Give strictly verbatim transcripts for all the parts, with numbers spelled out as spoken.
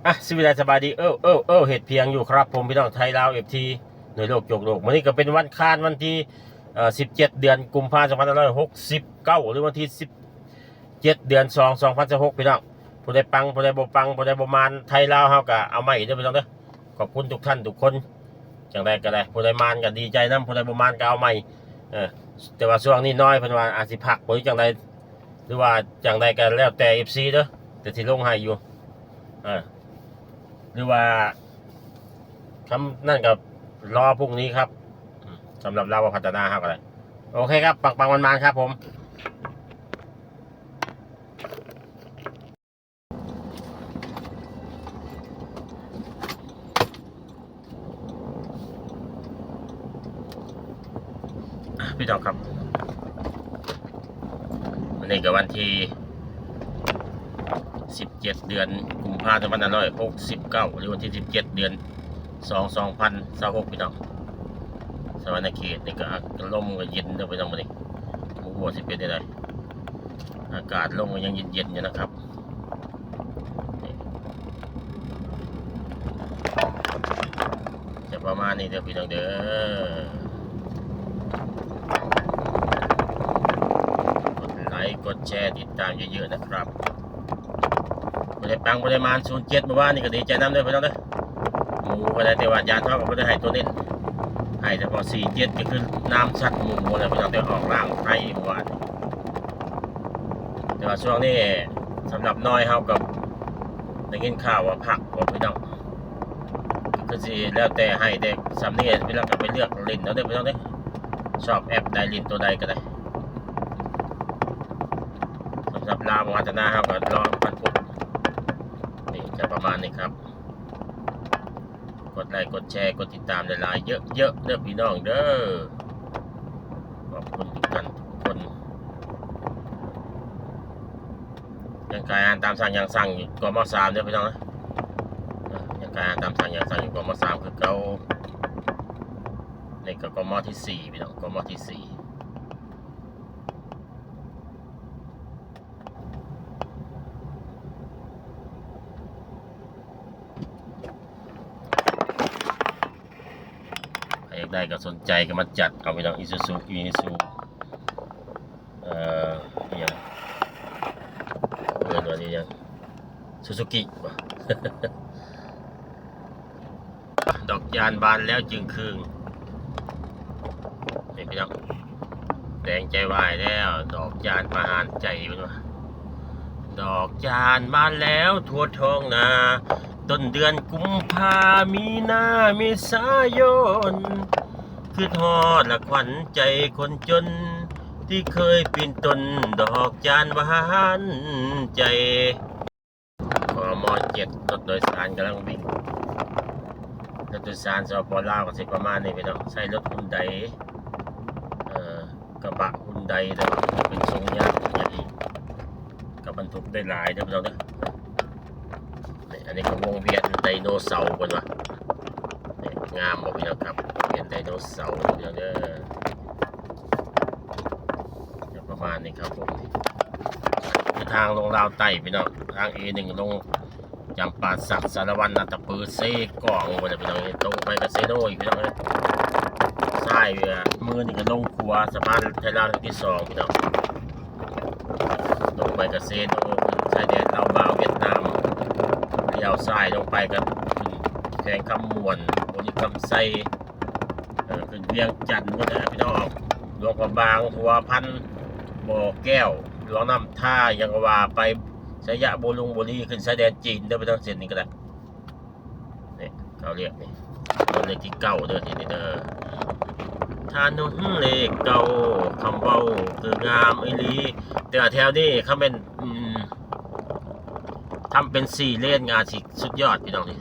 อ่ะ สวัสดี สบายดี เออ เออ เออ เฮ็ดเพียงอยู่ครับผม พี่น้องไทยลาว เอฟซี ในโลกโจกโลก มื้อนี้ก็เป็นวันอังคาร วันที่ เอ่อ สิบเจ็ด เดือนกุมภาพันธ์ สองพันห้าร้อยหกสิบเก้า หรือวันที่ สิบเจ็ด เดือน สอง สองพันยี่สิบหก พี่น้อง ผู้ใดปัง ผู้ใดบ่ปัง ผู้ใดบ่มาน ไทยลาวเฮาก็เอาใหม่เด้อพี่น้องเด้อ ขอบคุณทุกท่านทุกคน จังใดก็ได้ ผู้ใดมานก็ดีใจนำ ผู้ใดบ่มานก็เอาใหม่ เออ แต่ว่าช่วงนี้น้อย เพิ่นว่าอาจสิพักบ่ หรือจังใด หรือว่าจังใดก็แล้วแต่ เอฟซี เด้อ แต่สิลงให้อยู่ เออ หรือว่า คำนั่นก็รอพรุ่งนี้ครับ อืม สำหรับลาวพัฒนาเฮาก็ได้ โอเคครับ ปังๆ มันๆ ครับผม อ่ะ พี่น้องครับ วันนี้ก็วันที่ สิบเจ็ด เดือนกุมภาพันธ์ สองพันห้าร้อยหกสิบเก้า หรือวันที่ สิบเจ็ด เดือน สอง สองพันยี่สิบหก พี่น้อง สะหวันนะเขตนี่ก็อากาศ ลมก็เย็นเด้อพี่น้อง มื้อนี้ บ่ฮู้ว่าสิเป็นจั่งใด อากาศลมก็ยังเย็นๆ อยู่นะครับ นี่ จะประมาณนี้เด้อพี่น้องเด้อ กดไลค์ กดแชร์ ติดตามเยอะๆ นะครับ บ่ได้ปัง บ่ได้มาน ศูนย์เจ็ด เมื่อวานนี่ก็ดีใจนำเด้อพี่น้องเด้อ หมู่ก็ได้ แต่ว่าอาจารย์เฮาก็บ่ได้ให้ตัวเน้น ให้เฉพาะ สี่เจ็ด ก็คือน้ำซัดหมู่นั่นแหละพี่น้อง แต่ออกล่างไทยเมื่อวาน แต่ว่าช่วงนี้สำหรับน้อยเฮาก็ได้ยินข่าวว่าพักบ่พี่น้อง ก็คือสิแล้วแต่ให้ แต่ส่ำนี้พี่น้องก็ไปเลือกเล่นเอาเด้อพี่น้องเด้อ ชอบแอปใดเล่นตัวใดก็ได้ สำหรับลาวพัฒนาเฮาก็รอวันพุธ นี่จะประมาณนี้ครับ กดไลค์ กดแชร์ กดติดตามหลายๆ เยอะๆ เด้อพี่น้องเด้อ ขอบคุณทุกท่านทุกคน ยังขายอาหารตามสั่ง ยังสั่งอยู่ กม.สาม เด้อพี่น้องนะ เออ ยังขายอาหารตามสั่ง ยังสั่งอยู่ กม.สาม คือเก่า นี่ก็ กม.ที่สี่ พี่น้อง กม.ที่สี่ ใครอยากได้ก็สนใจก็มาจัดเอาพี่น้อง อีซูซู อีซูซู เอ่อ อีหยัง เอิ้นว่าอีหยัง ซูซูกิบ่ ดอกจานบานแล้วจึงคืง นี่พี่น้อง แดงใจวายแล้ว ดอกจานประหารใจเพิ่นว่า ดอกจานบานแล้วทั่วท้องนา ต้นเดือนกุมภา มีนา เมษายน คิดฮอดละขวัญใจคนจน ที่เคยปีนต้นดอกจานหวานใจ กม.เจ็ด รถโดยสารกำลังวิ่ง รถโดยสาร สปป.ลาว ก็สิประมาณนี้พี่น้อง ใช้รถฮุนได เอ่อ กระบะฮุนได แต่ว่าเป็นทรงยางใหญ่ ก็บรรทุกได้หลายเด้อพี่น้องเด้อ นี่ อันนี้ก็วงเวียนไดโนเสาร์เพิ่นว่า นี่ งามบ่พี่น้องครับ วงเวียนไดโนเสาร์พี่น้องเด้อ จะประมาณนี้ครับผม คือทางลงลาวใต้พี่น้อง ทาง เอ หนึ่ง ลงจำปาสัก สารวัน อัตตปือ เซกอง ไปเลยพี่น้อง ตรงไปกาเซโนอีกพี่น้องเอ้ย ซ้ายมือนี่ก็ลงขวา สะพานไทยลาวที่สองพี่น้อง ลงไปกาเซโน ชายแดนลาวบาวเวียดนาม เลี้ยวซ้ายลงไปก็ขึ้นแขวงคำม่วน บริคำไซ เอ่อ ขึ้นเวียงจันทน์หมดแล้วพี่น้อง หลวงพระบาง หัวพัน บ่อแก้ว หลวงน้ำทา หยังก็ว่าไป ไชยบุรี ขึ้นชายแดนจีนเด้อพี่น้อง เส้นนี้ก็ได้ นี่ เขาเรียกนี่ ถนนเลขที่เก้าเด้อ ที่นี่เด้อ ถนนเลขเก้า คำเว้าคืองามอีหลี แต่ว่าแถวนี้เขาเป็น อืม ทำเป็นสี่เลนก็อาจสิสุดยอดพี่น้องนี่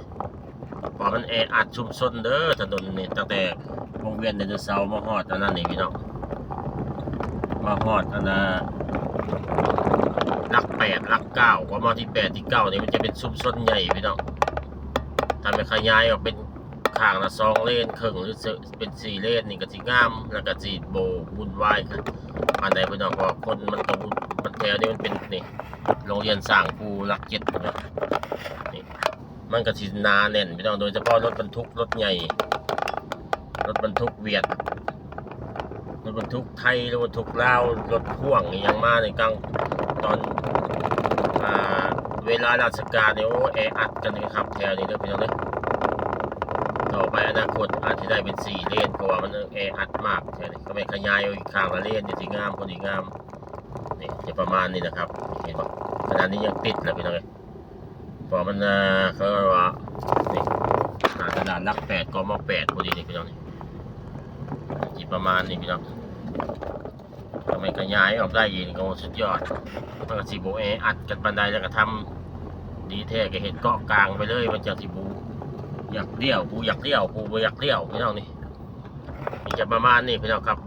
เพราะมันแออัดชุมชนเด้อ ถนนนี่ ตั้งแต่วงเวียนไดโนเสาร์มาฮอดอันนั้นนี่พี่น้อง มาฮอดอันน่ะ หลักแปด หลักเก้า กม.ที่แปด ที่เก้านี่มันจะเป็นชุมชนใหญ่พี่น้อง ถ้ามันขยายออกเป็นข้างละสองเลนครึ่ง หรือเป็นสี่เลนนี่ก็สิงาม แล้วก็สิบ่วุ่นวายคือปานใดพี่น้อง เพราะคนมันก็วุ่น มันแถวนี้มันเป็นนี่ โรงเรียนสร้างครูหลักเจ็ดนะ นี่ มันก็สิหนาแน่นพี่น้อง โดยเฉพาะรถบรรทุกรถใหญ่ รถบรรทุกเวียด รถบรรทุกไทย รถบรรทุกลาว รถพ่วงอหย่างมาในกลางตอนอ่าเวลาราชการเนี่ย โอ้ แออัดกันนะครับ แถวนี้เด้อพี่น้องเด้อ ต่อไปอนาคตอาจจะได้เป็นสี่เลน เพราะว่ามันแออัดมากแถวนี้ ก็ไปขยายเอาอีกข้างละเลนเนี่ยสิงาม พอดีงาม นี่จะประมาณนี้นะครับ เห็นบ่ ขนาดนี้ยังติดเลยพี่น้องเอ้ย เพราะมันอ่าเขาเรียกว่า นี่หน้าตลาดหลักแปด กม.แปด พอดีนี่พี่น้องนี่ สิประมาณนี้พี่น้อง ทำไมขยายออกได้อีกก็สุดยอด มันก็สิบ่แออัดกันปานใด แล้วก็ทำดีแท้ก็เฮ็ดเกาะกลางไปเลย มันจั่งสิบ่อยากเลี้ยว ผู้อยากเลี้ยว ผู้บ่อยากเลี้ยวพี่น้องนี่ นี่จะประมาณนี้พี่น้องครับ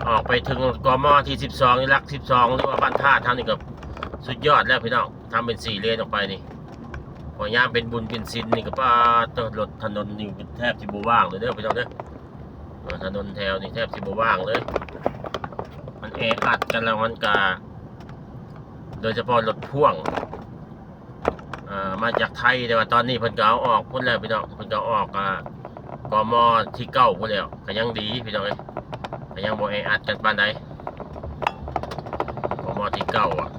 ออกไปถึง กม.ที่สิบสอง นี่ หลักสิบสอง หรือว่าบ้านธาตุเฮานี่ก็สุดยอดแล้วพี่น้อง ทำเป็นสี่เลนออกไปนี่ พอยามเป็นบุญเป็นศีลนี่ก็ ป๊าดโธ่ รถถนนนี่แทบสิบ่ว่างเลยเด้อพี่น้องเด้อ เออ ถนนแถวนี่แทบสิบ่ว่างเลย มันแออัดกันแล้วมันก็ โดยเฉพาะรถพ่วง เอ่อ มาจากไทย แต่ว่าตอนนี้เพิ่นก็เอาออกพุ้นแล้วพี่น้อง เพิ่นก็เอาออก อ่า กม.ที่เก้าพุ้นแล้ว ก็ยังดีพี่น้องเอ้ย ก็ยังบ่แออัดกันปานใด กม.ที่เก้า อ่ะ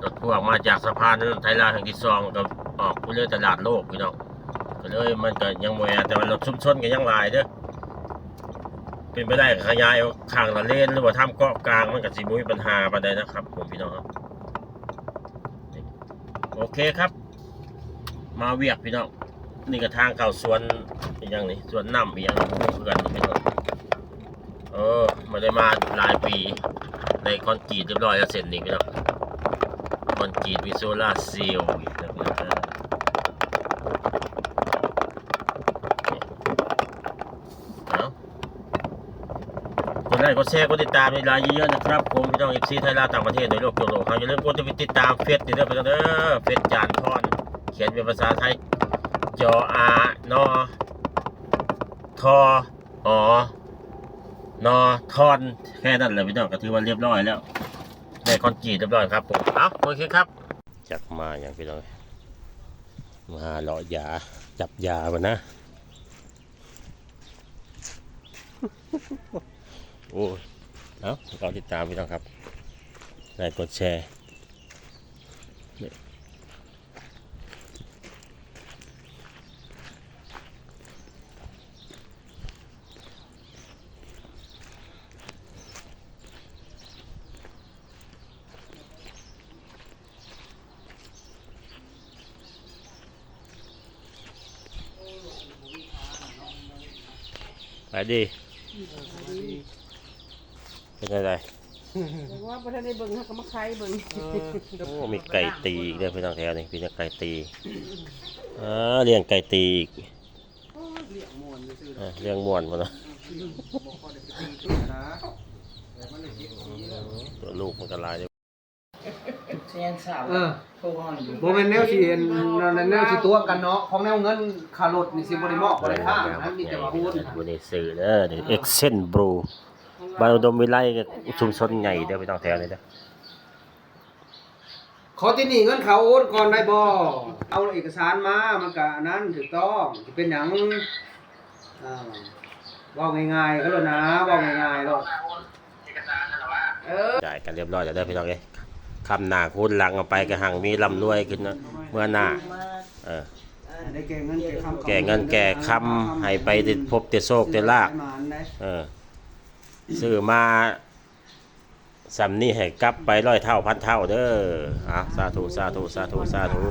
รถพ่วงมาจากสะพานไทยลาวแห่งที่สอง ก็ออกพุ้นเลย ตลาดโลกพี่น้อง ก็เลยมันก็ยังบ่แออัด แต่ว่ารถชุมชนก็ยังหลายเด้อ เป็นไปได้ก็ขยายข้างละเลน หรือว่าทำเกาะกลาง มันก็สิบ่มีปัญหาปานใดนะครับผมพี่น้องครับ โอเคครับ มาเวียกพี่น้อง นี่ก็ทางเข้าสวนอีหยังนี่ สวนน้ำอีหยังเพื่อนนี่พี่น้อง เออ บ่ได้มาหลายปี ได้คอนกรีตเรียบร้อยแล้วเส้นนี้พี่น้อง คอนกรีตมีโซลาร์เซลล์อีกนะพี่น้อง เอา กดไลค์ กดแชร์ กดติดตามให้หลายเยอะๆนะครับผม พี่น้อง เอฟซี ไทยลาวต่างประเทศในโลกทั่วโลกครับ อย่าลืมกดติดตามเฟซนี่เด้อพี่น้องเด้อ เฟซจานทอน เขียนเป็นภาษาไทย จอ อา นอ ทอ อ นอ ทอน แค่นั้นแหละพี่น้อง ก็ถือว่าเรียบร้อยแล้ว ได้คอนกรีตเรียบร้อยครับผม เอา โอเคครับ จักมาอย่างพี่น้อง มาหาเลาะยา จับยามานะ โอ้ย เอา รอติดตามพี่น้องครับ ไลค์ กดแชร์ ไปดี เป็นอะไร ว่าบ่ทันได้เบิ่ง เฮาก็มาไขเบิ่ง โอ้ มีไก่ตีอีกเด้อพี่น้องแถวนี้ พี่น้องไก่ตี อ่า เลี้ยงไก่ตีอีก เลี้ยงม่วนซื่อๆ อ่า เลี้ยงม่วนพุ่นนะ บ่ค่อยได้ไปตีตัวนะแต่มันเลยเก็บขี้แล้ว ตัวลูกมันก็หลายเลย เสียงสาว เออ โทรมาอยู่ บ่แม่นแนวสิเห็นนั่นแนวสิตัวกันเนาะ ของแนวเงินค่ารถนี่สิบ่ได้มอบบ่ได้ค้างนะ มีแต่ว่าโอน อยู่ในสื่อเด้อ เดี๋ยว Accent Bro บ้านอุดมวิไลกับชุมชนใหญ่เด้อพี่น้องแถวนี้เด้อ ขอที่นี่เงินเขาโอนก่อนได้บ่ เอาเอกสารมา มันก็อันนั้นถูกต้อง สิเป็นหยัง อ่า เว้าง่ายๆก็แล้วนะ เว้าง่ายๆโลด จ่ายกันเรียบร้อยแล้วเด้อพี่น้องเอ้ย คำหน้าคูณหลังเอาไปก็หั่งมีร่ำรวยขึ้นนะ เมื่อหน้า เออ ได้แก่เงินแก่คำ แก่เงินแก่คำให้ไปติดพบแต่โชคแต่ลาภ เออ ซื้อมาส่ำนี้ให้กลับไปร้อยเท่าพันเท่าเด้อ อ่ะ สาธุ สาธุ สาธุ สาธุ